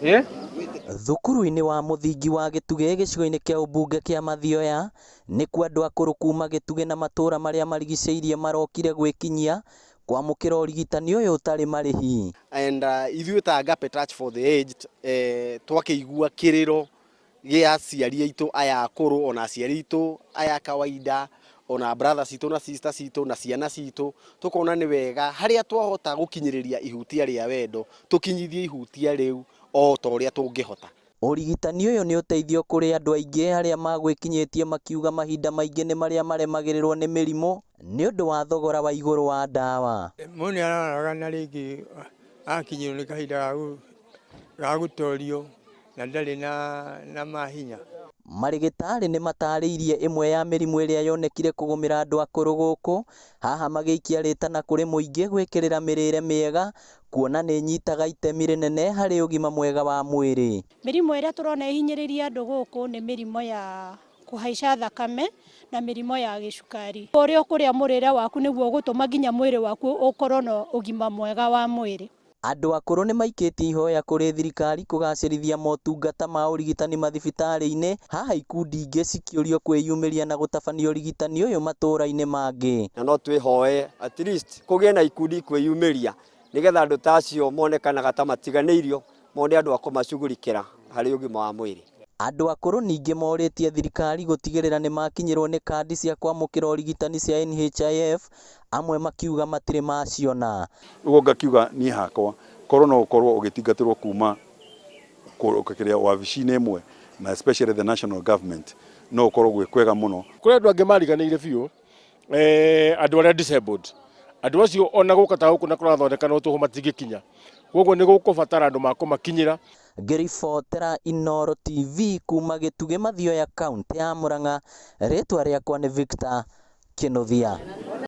Thukuru-inĩ wa mũthingi wa Gĩtugĩ gĩcigo-inĩ kĩa ũmbunge kĩa Mathioya nĩkuo andũ akũrũ kuma Gĩtugĩ na matũra marĩa marigicĩirie marokire gwĩkinyia kwamũkĩra ũrigitani ũyũ ũtarĩ marĩhi. And ithuĩ ta Agape Touch for the Aged twakĩigua kĩrĩro gĩa aciari aitũ aya akũrũ, ona aciari aitũ aya kawaida, ona brother citũ na sister citũ na ciana citũ, tũkona nĩ wega harĩa twahota gũkinyĩrĩria ihutia rĩa wendo, tũkinyithie ihutia rĩu o ta ũrĩa tũngĩhota. Ũrigitani ũyũ nĩ ũteithio kũrĩ andũ aingĩ arĩa magwĩkinyĩtie makiuga mahinda maingĩ nĩ marĩa maremagĩrĩrwo nĩ mĩrimũ nĩ ũndũ wa thogora wa igũrũ wa ndawa. Mũndũ nĩ ararwara na rĩngĩ akinyĩrwo nĩ kahinda ga gũtorio na ndarĩ na mahinya. Marĩgĩtarĩ nĩ matarĩirie ĩmwe ya mĩrimũ ĩrĩa yonekire kũgũmĩra andũ akũrũ gũkũ, haha magĩikia rĩtana kũrĩ mũingĩ gwĩkĩrĩra mĩrĩre mĩega kuona nĩ ĩnyitaga itemi rĩnene harĩ ũgima mwega wa mwĩrĩ. Mĩrimũ ĩrĩa tũrona ĩhinyĩrĩirie andũ gũkũ nĩ mĩrimũ ya kũhaica thakame na mĩrimũ ya gĩcukari. Ũrĩa ũkũrĩa mũrĩre waku nĩguo ũgũtũma nginya mwĩrĩ waku ũkorwo na ũgima mwega wa mwĩrĩ. Andũ akũrũ nĩ maikĩtie ihoya kũrĩ thirikari kũgacĩrithia motungata ma ũrigitani mathibitarĩ-inĩ, haha ikundi ingĩ cikĩũrio kwĩyumĩria na gũtabania ũrigitani ũyũ matũra-inĩ mangĩ. Na no twĩhoe at least kũgĩe na ikundi kwĩyumĩria nĩgetha andũ ta acio monekanaga ta matiganĩirio mone andũ a kũmacugurikĩra harĩ ũgima wa mwĩrĩ. Andũ akũrũ ningĩ morĩtie thirikari gũtigĩrĩra nĩ makinyĩrwo nĩ kandi cia kwamũkĩra ũrigitani cia NHIF, amwe makiuga matirĩ maciona. Ũguo ngakiuga niĩ hakwa korwo no ũkorwo ũgĩtingatĩrwo kuma kĩrĩa wabici-inĩ ĩmwe na especially the national government, no ũkorwo gwĩ kwega mũno. Kũrĩ andũ angĩ mariganĩire biũ, andũ arĩa disabled, andũ acio ona gũka ta gũkũ na kũrathondekanwo tũhũ matingĩkinya, koguo nĩ gũkũbatara andũ makũmakinyĩra. Ngĩribotera Inooro TV kuma Gĩtugĩ Mathioya, kaũntĩ ya Murang'a, rĩtwa rĩakwa nĩ Victor Kĩnuthia.